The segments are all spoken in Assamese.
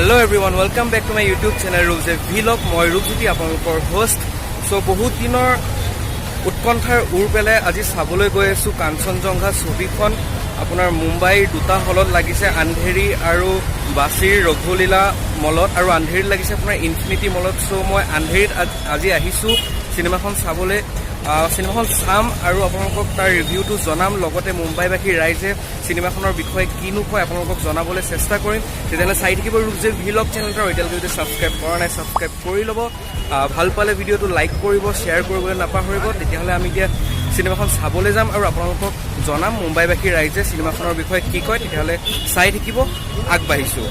Hello everyone, welcome back to my YouTube channel Rupjay Vlog. মই ৰূপজ্যোতি, আপোনালোকৰ হোষ্ট। চ' বহুত দিনৰ উৎকণ্ঠাৰ ওৰ পেলাই আজি চাবলৈ গৈ আছোঁ কাঞ্চনজংঘা ছবিখন। আপোনাৰ মুম্বাইৰ দুটা হলত লাগিছে, আন্ধেৰী আৰু বাছিৰ ৰঘুলীলা মলত, আৰু আন্ধেৰীত লাগিছে আপোনাৰ ইনফিনিটি মলত। চ' মই আন্ধেৰীত আজি আহিছোঁ চিনেমাখন চাবলৈ। চিনেমাখন চাম আৰু আপোনালোকক তাৰ ৰিভিউটো জনাম। লগতে মুম্বাইবাসী ৰাইজে চিনেমাখনৰ বিষয়ে কিনো কয়, আপোনালোকক জনাবলৈ চেষ্টা কৰিম। তেতিয়াহ'লে চাই থাকিব ৰূপজে ভিলগ চেনেলটো আৰু এতিয়ালৈকে যদি ছাবস্ক্ৰাইব কৰা নাই, ছাবস্ক্ৰাইব কৰি ল'ব। ভাল পালে ভিডিঅ'টো লাইক কৰিব, শ্বেয়াৰ কৰিবলৈ নাপাহৰিব। তেতিয়াহ'লে আমি এতিয়া চিনেমাখন চাবলৈ যাম আৰু আপোনালোকক জনাম মুম্বাইবাসী ৰাইজে চিনেমাখনৰ বিষয়ে কি কয়। তেতিয়াহ'লে চাই থাকিব, আগবাঢ়িছোঁ।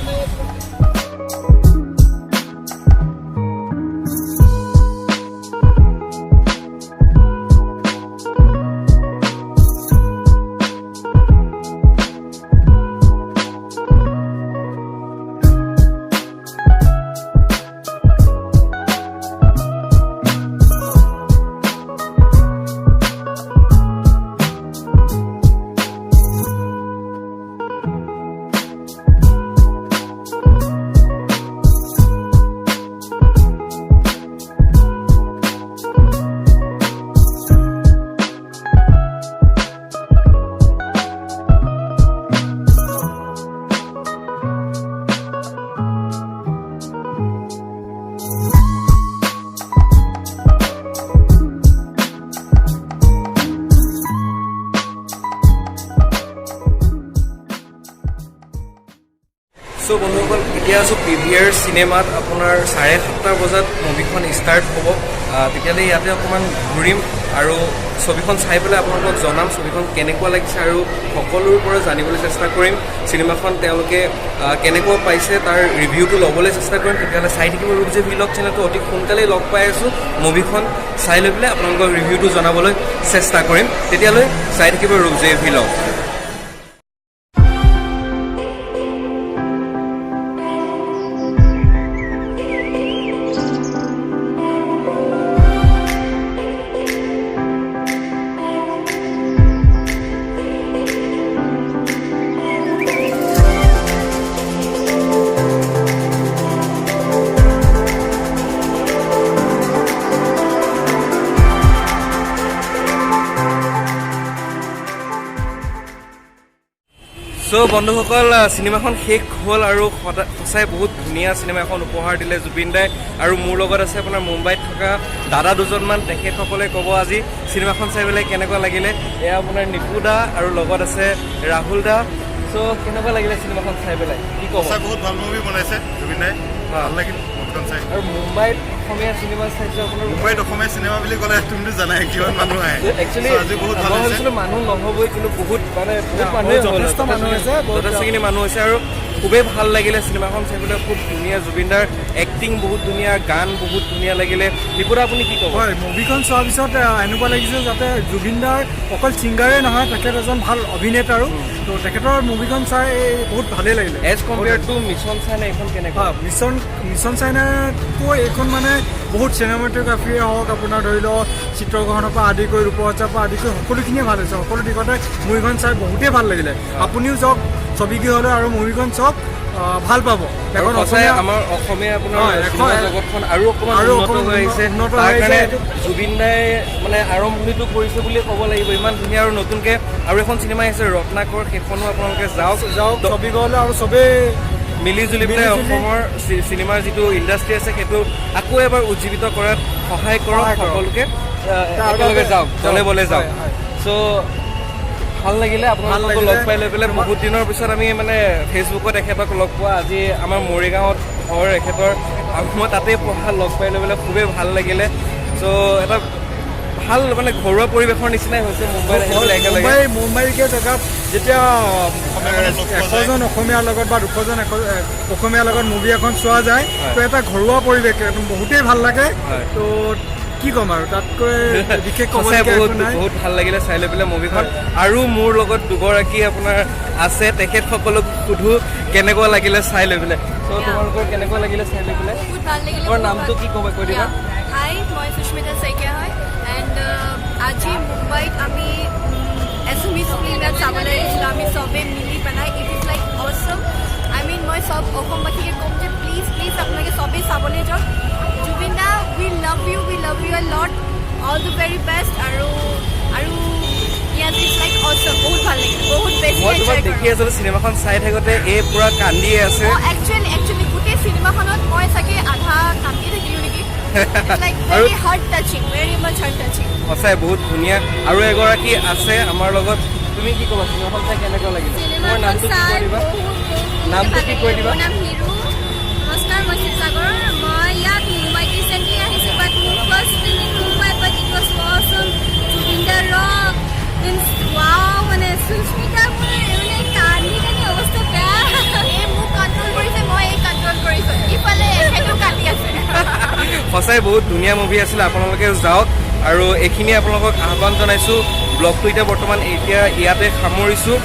চ' বন্ধুসকল, এতিয়া আছোঁ পি ভি আৰ চিনেমাত। আপোনাৰ 7:30 বজাত মুভিখন ষ্টাৰ্ট হ'ব। তেতিয়াহ'লে ইয়াতে অকণমান ঘূৰিম আৰু ছবিখন চাই পেলাই আপোনালোকক জনাম ছবিখন কেনেকুৱা লাগিছে আৰু সকলোৰ পৰা জানিবলৈ চেষ্টা কৰিম চিনেমাখন তেওঁলোকে কেনেকুৱা পাইছে, তাৰ ৰিভিউটো ল'বলৈ চেষ্টা কৰিম। তেতিয়াহ'লে চাই থাকিব ৰূপজে ভিলগ চেনেলটো। অতি সোনকালেই লগ পাই আছোঁ। মুভিখন চাই লৈ পেলাই আপোনালোকক ৰিভিউটো জনাবলৈ চেষ্টা কৰিম। তেতিয়ালৈ চাই থাকিব ৰূপজে ভিলগ। চ' বন্ধুসকল, চিনেমাখন শেষ হ'ল আৰু সঁচাই বহুত ধুনীয়া চিনেমা এখন উপহাৰ দিলে জুবিন দাই। আৰু মোৰ লগত আছে আপোনাৰ মুম্বাইত থকা দাদা দুজনমান। তেখেতসকলে ক'ব আজি চিনেমাখন চাই পেলাই কেনেকুৱা লাগিলে। এয়া আপোনাৰ নিপু দা আৰু লগত আছে ৰাহুল দা। চ' কেনেকুৱা লাগিলে চিনেমাখন চাই পেলাই, কি ক'ব? সঁচাই বহুত ভাল মুভি বনাইছে জুবিন দাই। ভাল লাগিল মুভিখন চাই। আৰু মুম্বাইত অসমীয়া চিনেমা চাইছোঁ আপোনাৰ। মুম্বাইত অসমীয়া চিনেমা বুলি ক'লে তুমিতো জানাই কিমান মানুহ আহে। একচুৱেলি So, আজি বহুত ভাল মই হৈছে। ভাবিছিলোঁ মানুহ নহ'বই, কিন্তু বহুত মানে বহুত মানুহে হ'ল। যথেষ্ট মানুহ হৈছে, বহুত। যথেষ্টখিনি মানুহ হৈছে আৰু খুবেই ভাল লাগিলে চিনেমাখন চাই পেলাই। খুব ধুনীয়া, জুবিনদাৰ এক্টিং বহুত ধুনীয়া, গান বহুত ধুনীয়া লাগিলে। নিপুদা, আপুনি কি ক'ব? হয়, মুভিখন চোৱাৰ পিছত এনেকুৱা লাগিছে যাতে জুবিনদাৰ অকল ছিংগাৰে নহয়, তেখেত এজন ভাল অভিনেতাৰো। তো তেখেতৰ মুভিখন চাই বহুত ভালেই লাগিলে। As compare to mission China, এইখন কেনেকুৱা? হয়, মিছন চাইনাতকৈ এইখন মানে বহুত চিনেমাটোগ্ৰাফিয়ে হওক, আপোনাৰ ধৰি লওক চিত্ৰগ্ৰহণৰ পৰা আদি কৰি ৰূপসজ্জাৰ পৰা আদি কৰি সকলোখিনিয়ে ভাল হৈছে। সকলো দিশতে মুভিখন চাই বহুতেই ভাল লাগিলে। আপুনিও যাওক ছবিগৃহলৈ আৰু মুভিখন চাওক, ভাল পাব। আৰু এখন সঁচাই অসমীয়া আমাৰ অসমীয়া আপোনাৰ হয়, চিনেমা জগতখন আৰু অকণমান আৰু উন্নত অকণমান হৈ আহিছে। উন্নত তাৰ হৈ আহিছে, কাৰণে এইটো- জুবিন দাই মানে আৰম্ভণিটো কৰিছে বুলিয়ে ক'ব লাগিব। ইমান ধুনীয়া আৰু নতুনকে আৰু এখন চিনেমা আহিছে ৰত্নাকৰ, সেইখনো আপোনালোকে যাওক। যাওক ছবিগৃহলৈ আৰু চবেই মিলি জুলি পেলাই মিলি-জুলি অসমৰ চিনেমাৰ যিটো ইণ্ডাষ্ট্ৰি আছে, সেইটো আকৌ এবাৰ উজ্জীৱিত কৰাত সহায় কৰক। সহায় কৰক। সকলোকে তাৰ একেলগে বাবে- যাওক, দলে বলে যাওক। হয়, হয়। চ' ভাল লাগিলে আপোনালোকক লাগিলে। লগ পাই লৈ পেলাই। বহুত দিনৰ পিছত আমি মানে ফেচবুকত এখেতক লগ পোৱা। আজি আমাৰ মৰিগাঁৱত ঘৰ এখেতৰ আৰু মই তাতেই পঢ়া। লগ পাই লৈ পেলাই খুবেই ভাল লাগিলে। চ' এটা ভাল মানে ঘৰুৱা পৰিৱেশৰ নিচিনাই হৈছে মুম্বাইত আহি পেলাই একেলগে। মুম্বাইকে জেগাত যেতিয়া অসমীয়া মানুহ লগ পোৱা যায়। 100জন অসমীয়াৰ লগত বা 200জন অসমীয়াৰ লগত মুভি এখন চোৱা যায়, তো এটা ঘৰুৱা পৰিৱেশ, একদম বহুতেই ভাল লাগে। তো কি ক'ম আৰু, তাতকৈ বিশেষ সঁচাই ক'বলগীয়া বহুত একো নাই। বহুত ভাল লাগিলে চাই লৈ পেলাই মুভিখন। আৰু মোৰ লগত দুগৰাকী আপোনাৰ আছে, তেখেতসকলক সোধো কেনেকুৱা লাগিলে চাই লৈ পেলাই। চ' তোমালোকৰ কেনেকুৱা লাগিলে চাই লৈ পেলাই? বহুত ভাল লাগিলে। তোমাৰ বহুত নামটো ভাল। কি ক'বা, কৈ দিবা। হাই, মই সুস্মিতা শইকীয়া হয় এণ্ড আজি মুম্বাইত আমি এছামিজ ফিল্ম ইয়াত চাবলৈ আহিছিলোঁ আমি চবেই মিলি পেলাই। It is like awesome. I mean, মই চব অসমবাসীকে ক'ম যে প্লিজ আছে, আপোনালোকে চবেই চাবলৈ যাওক। জুবিন দা, we love you, we love you a lot, all the very best. আৰু ইয়াত it's like অচম, বহুত ভাল লাগিলে, বহুত বেছি মই তোমাক এনজয় দেখি আছিলো চিনেমাখন চাই থাকোঁতে, এই পুৰা কান্দিয়ে আছে। একচুৱেলি গোটেই চিনেমাখনত মই চাগে আধা কান্দি থাকিলো নেকি, লাইক আৰু very heart touching, very much heart touching. সঁচাই বহুত ধুনীয়া। আৰু এগৰাকী আছে আমাৰ লগত। তুমি কি ক'বা, চিনেমাখন চাই কেনেকুৱা লাগিলে? তোমাৰ চিনেমাখন নামটো কি চাই কৈ দিবা? বহুত বহুত নামটো ভাল কি কৈ লাগিলে। দিবা? মোৰ নাম হিৰু। নমস্কাৰ, মই শিৱসাগৰৰ। মই ইয়াত মুম্বাইত ৰিচেণ্টলি আহিছোঁ, বাট মোৰ first film in Mumbai, but it was awesome. Zubeen da rock, means wow. মানে সুস্মিতা মানে কান্দি কান্দি অৱস্থা বেয়া। এই মোক কণ্ট্ৰল কৰিছে, মই এই কণ্ট্ৰল কৰিছোঁ, ইফালে এখেতো কান্দি আছে। সঁচাই বহুত ধুনীয়া মুভি আছিলে, আপোনালোকে যাওক। আৰু এইখিনি আপোনালোকক আহ্বান জনাইছোঁ। ব্লগটো এতিয়া বৰ্তমান এতিয়া ইয়াতে সামৰিছোঁ।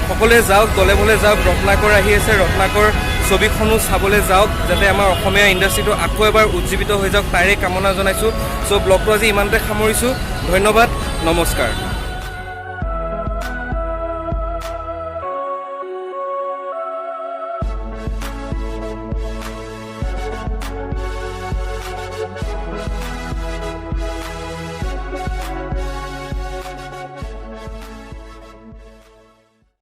সকলোৱে যাওক, দলে বলে যাওক। ৰত্নাকৰ আহি আছে, ৰত্নাকৰ ছবিখনো চাবলৈ যাওক, যাতে আমাৰ অসমীয়া ইণ্ডাষ্ট্ৰিটো আকৌ এবাৰ উজ্জীৱিত হৈ যাওক, তাৰে কামনা জনাইছোঁ। চ' ব্লগটো আজি ইমানতে সামৰিছোঁ। ধন্যবাদ, নমস্কাৰ।